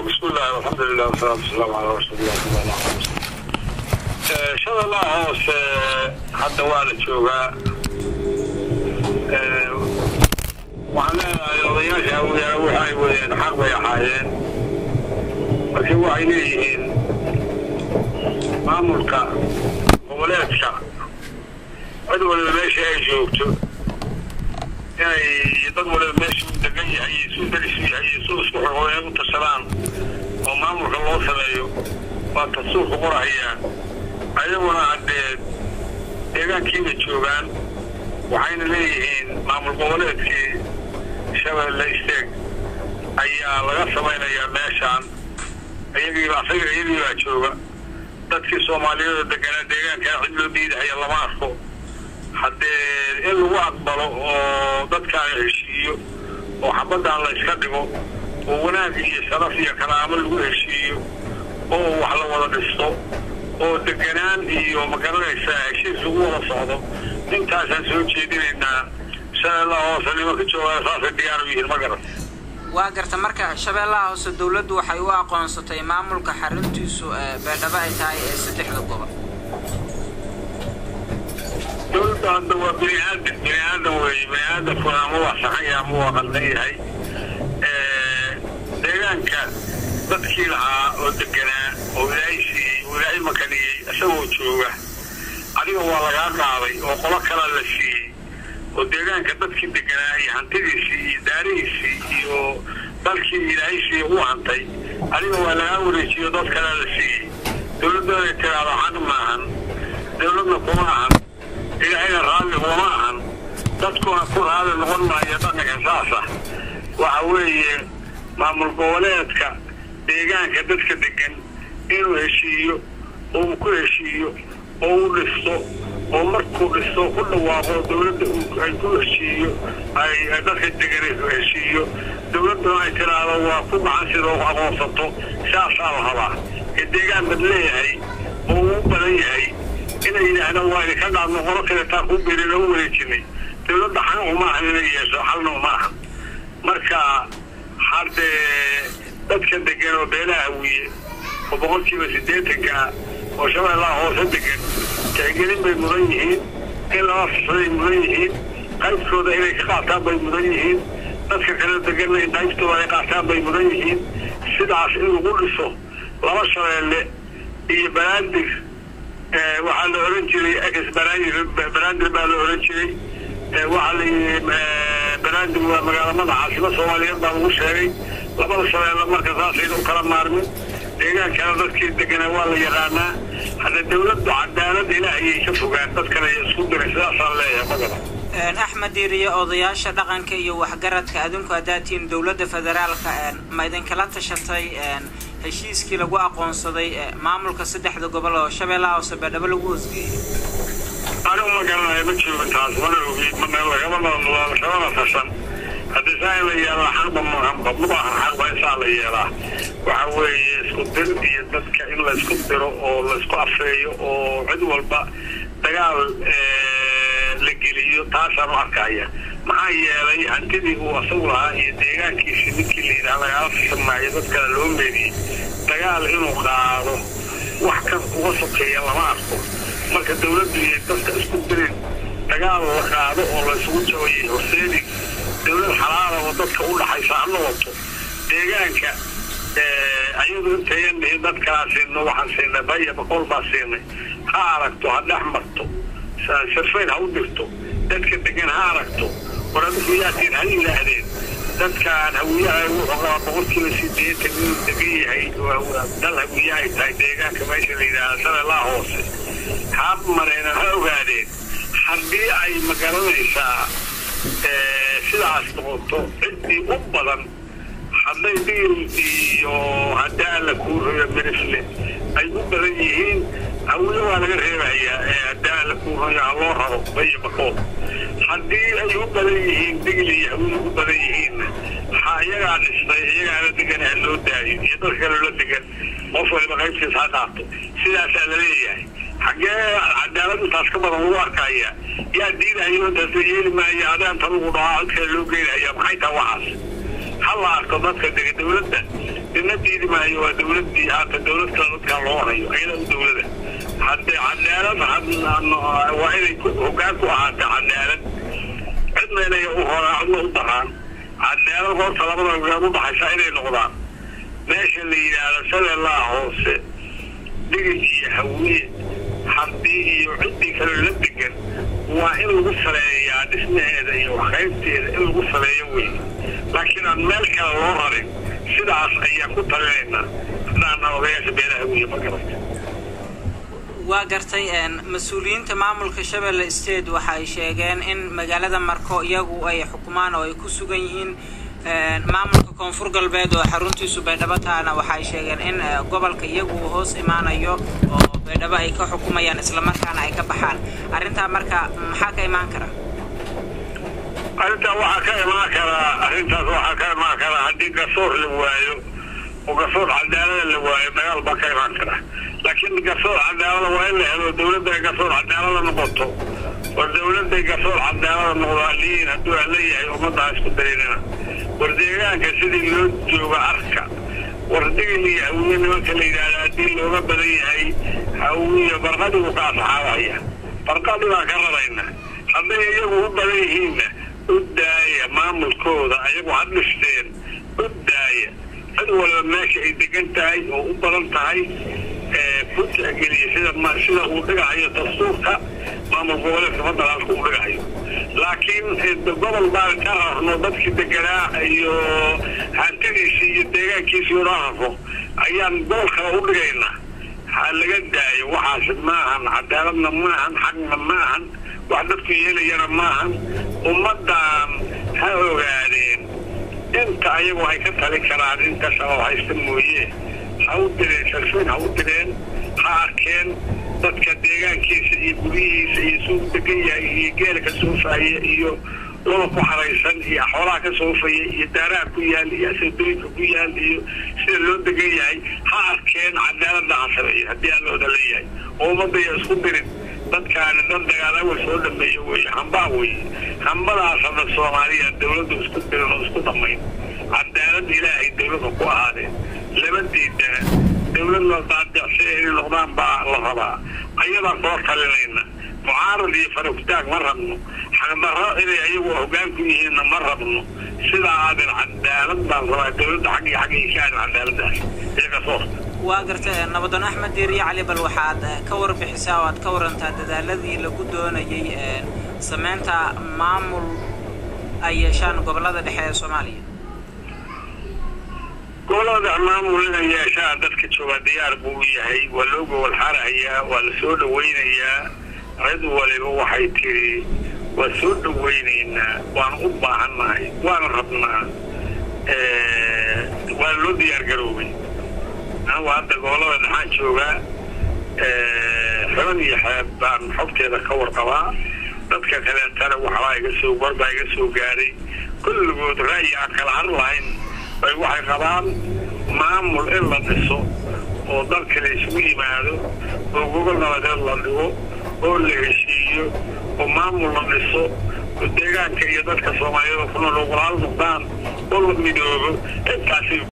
Bismillahi, alxamdulilah, wasalaatu wasalaamu calaa rasuulillah sala allahu alay wasalam. Shabeellaha Hoose hadda waa la joogaa. Waxaan leedahay odayaasha Hawiyaana waxa ay wadeen xaq bay ahaayeen. Marka waxay leeyihiin maamulka goboleedka cid waliba meesha ay joogto inay dad waliba meesha uu degan yahay iyo suu darisu yahay iyo suu isku xuquuq inay u tashadaan oo maamulka loo sameeyo waa dastuurka qorahayaa. Ayaguna haddee deegaankiibay joogaan, waxayna leeyihiin maamul goboleedkii Shabeelle Isteeg ayaa laga samaynayaa meeshaan. Iyagiiba asaga iyagiibaa jooga. Dadkii Soomaaliyeed oo deganaa deegaankaa cid loo diidahaya lama arko. Haddee in lagu aqbalo oo dadkaan heshiiyo oo xabaddan la iska dhigo oo wanaag iyo sharaf iyo karaamo lagu heshiiyo oo wax la wada dhisto oo deganaan iyo magaranaysaa heshiis lagu wada socdo, intaasaan soo jeedinaynaa. Shabeellaha Hoose nimanka joogaa saasay diyaar u yihiin, ma garan. Waa garta. Marka Shabeellaha Hoose dowladdu waxay u aqoonsatay maamulka xaruntiisu Beedhabo ay tahay ee saddexda gobol. Dowladda hadda waa bini aadam, bini aadam weeye. Bini aadamkuna ama waa saxan yahay ama waa qaldan yahay. Deegaanka dadkii lahaa oo deganaa oo Ilaahay siiyey oo Ilaahay makaniyey isagoo jooga, adiga waa lagaa qaaday oo qolo kalaa la siiyey, oo deegaanka dadkii deganaa iyo hantidiisii iyo daarihiisii iyo dalkii Ilaahay siiyey uu hantay, adiga waa lagaa wareejiyo, dad kalaa la siiyey. Dowladda inay tiraahdo xaq maahan, dowladna kuma ahan, Ilaahayna raalli kuma ahan, dadkuna ku raalli noqon maayo dhaqanka saasa. Waxa weeye maamul goboleedka deegaanka dadka degan inuu heshiiyo oo uu ku heshiiyo oo uu dhisto oo markuu dhisto ku dhawaaqo dowladda ay ku heshiiyo, ay dadka degan heshiiyo, dowladduna ay tiraahdo waa ku gacan sidoo aqoonsato, saasaa la rabaa. Ee deegaan bad leeyahay oo uu badan yahay inay yidhaahdaan waa idinka qaadno, qolo kaleetaa kuu beeri lagu wareejinay, dowladda xan uma ahan inay yeesho, xalna uma ahan. Marka haddee dadka degan oo beelaha Hawiye oo 80%-ka ah oo Shabeellaha Hoose degan tixgelin bay mudan yihiin, in lala fisaday mudan yihiin, qaybtooda inay ka qaataan bay mudan yihiin, dadka kale deganna in qaybtooda ay qaataan bay mudan yihiin. Sidaas in lagu dhiso laba Shabeelle iyo Banaadir, waxaa la oran jiray ex Banaadir baa la oran jiray. Waxaa la yidhi Banaadir waa magaalo madax caasimo Soomaaliyeed baa lagu sheegay labada Shabeelle. Marka saasayna u kala maarmin, deegaankana dadkii deganaa waa la yaqaanaa. Hadda dowladdu cadaalad Ilaahayay ka fogaan, dadkana ay isku diray, sidaasaan leeyahay, magala. Axmed Diiriye, odayaasha dhaqanka iyo waxgaradka adinku haddaad tihiin, dowladda federaalka ma idinkala tashatay heshiiskii lagu aqoonsaday maamulka saddexda gobol oo Shabeellaha Hoose Baydhabo lagu hoosgeeyey? Anigu ma garanayo, ma joogin taas, mana ogi, lagamana tashan. Haddii saa in la yeelaa xaqba maahanba, maba ahan xaqba in saa la yeelaa. Waxa weeye isku dir iyo dadka in la isku diro oo la isku afeeyo oo cid walba dagaal la geliyo, taasaan u arkaya. Maxaa yeelay hantidii uu asagu lahaa iyo deegaankiisii ninkii la yidhaha lagala tashan maayo, dad kale loo meeriyey, dagaal inuu qaado wax kan uga sokeeya lama arko. Marka dowladdu iyo dadka isku dirin, dagaal la qaado oo la isugu jabayay horseedi. Dowlad xalaala oo dadka u dhaxaysa ha noqoto. Deegaanka ayadu intayan dhihin dad kalaa siino, waxaan siinay baya boqol baa siinay, ha aragto, ha dhex marto, sarfayn ha u dirto dadka degan, ha aragto. War adigu yaatiin ha yidhaahdeen. Dadkaan Hawiyaha wuxuu qabaa 80% inuu degan yahay dal Hawiye ay tahay deegaanka meesha la yidhaahda Shabeellaha Hoose. Ha mareena, ha ogaadeen. Haddii ay magaranaysaa sidaas noqoto, ciddii u badan hadday Diil iyo hadda Alla kuu royo Mirisle ay u badan yihiin, Hawiye waa laga reebayaa ee hadda Alla kuu royo ha loo raro Bayo Bakool. Haddii ay u badan yihiin Digli iyo Hawiye u badan yihiinna, ha iyagaa dhistay, iyagaana degan, ha loo daayo iyo dadka kale la degan, qof waliba qaybtiisa ha qaato, sidaasaa la leeyahay. Xaggee cadaalad intaas ka badan lagu arkaya? Yaa diidahayo intaas la yeeli maayo, adaanta lagu dhahaa cid kale loo geynaya, maxay tahay waxaas? Ha la arko dadka dega dowladda nina diidi. Diidi maayo, waa dawladdii haata dawlad kale dadkaan loo hayo, ayada u dawlada. Haddee cadaalad waa inay hoggaan ku ahaata cadaalad, cidna inay u horaa cidna u daraan, cadaalad horta labada hoggaan u dhaxaysa inay noqdaan. Meesha la yidhaahdo Shabeellaha Hoose, Digil iyo Hawiye, haddii iyo ciddii kale la degan waa in lagu saleeyaa dhismaheeda iyo waxqaybteeda, in lagu saleeyo wey, laakiin aan meel kale loo rarin. Sidaas ayaan ku talinaynaa haddaana odayaasha beelaha Hawiye, ma garata? Waa gartay. Mas-uuliyiinta maamulka Shabeelle State waxa ay sheegeen in magaalada Marko iyagu ay xukumaan oo ay ku sugan yihiin. Maamulka Koonfur Galbeed oo xaruntiisu Baydhabo tahana waxa ay sheegeen in gobolka iyagu uu hoos imaanayo oo Baydhabo ay ka xukumayaan islamarkaana ay ka baxaan arrintaa. Marka maxaa ka imaan kara? Arrintaa waxaa ka imaan karaa, arrintaas waxaa ka imaan karaa haddii garsoor la waayo oo garsoor cadaalada la waayo, dagaal baa ka imaan kara. Laakiin garsoor cadaalada waa in la helo, dawladda ay garsoor cadaalada noqoto oo dawladday garsoor cadaalada noqdo. Aliin hadduu ala yahay, ummadda ha isku darinina. War deegaanka sidii loo jooga arka. War Digil iyo Hawiye nimanka la yidhaahda, haddii looga badan yahay Hawiye, barqadigu ka asxaabaya, barqadi baan ka rarayna. Hadday iyagu u badan yihiinna, u daaya maamulkooda, ayagu ha dhisteen, u daaya. Cid waliba meesha ay degan tahay oo u badan tahay ku tixgeliya sida uu dhigahayo dastuurka maamul goboleedka federaalka uu dhigahayo. Laakiin gobol baan ka rarno, dadkii deganaa iyo hantidiisii iyo deegaankiisii una rarno ayaan gobol kale u dhigaynaa. Ha laga daayo waxaas, maahan cadaaladna, maahan xaqna, maahan wax dadku yeelayana maahan. Ummaddan ha ogaadeen inta ayagu ay ka tali karaan, inta Shabaab haysta mooye. Ha u direen sharfin, ha u direen, ha arkeen dadka deegaankiisa iyo guryihiisa iyo suu degan yahay iyo geela ka soofaya iyo laba ku xaraysan iyo xoolaha ka soofaya iyo daaraha ku yaal iyo asadooyinka ku yaal iyo sida loo degan yahay ha arkeen. Cadaaladda ha sameeya haddii allooda leeyahay, oo ummadaya isku dirin. Dadkaani dad dagaal awal soo dhameeyo weye, hambaa weye. Hambadaas hadda Soomaaliya dawladdu isku dirin oo isku dhammayn. Cadaalad Ilaahay dawladda ku ahaadeen, lama diidana. Dawlad la daadicsa inay noqdaan baa la rabaa, ayadaan kula talinayna. Mucaarad iyo faragtaag ma rabno, xaqdarro inay ayagu hoggaan ku yihiinna ma rabno. Sidaa aadan cadaalad baan rabaa, dawladda xaggii xaggii ka aadan cadaaladdaas iyaga soorta. Waa gartay. Nabadoon Axmed Diiriye Cali, bal waxaad ka warbixisaa oo aad ka warantaa dadaaladii lagu doonayay sameynta maamul ay yeeshaan gobollada dhexe ee Soomaaliya. Gobollada dhexe maamul inay yeeshaan dadka joogaa diyaar buu u yahay, waa loo gobol xarahayaa, waa la soo dhawaynayaa. Cid waliba waxay tiri waa soo dhawaynaynaa, waana u baahannahay, waana rabnaa, waana loo diyaar garoobay. Anigu hadda gobollada dhexaan joogaa, xiban iyo xeeb baan xogteeda ka warqabaa. Dadka kaleetana waxbaa iga soo warbaa iga soo gaaray. Kulligood ra'yi aan kala har lahayn bay waxay qabaan maamul in la dhiso oo dalka la isugu yimaado oo gobol nabadeed la dhigo oo la heshiiyo oo maamul la dhiso oo deegaanka iyo dadka Soomaaliyeed oo ku nool walaal noqdaan oo la midoobo intaasi.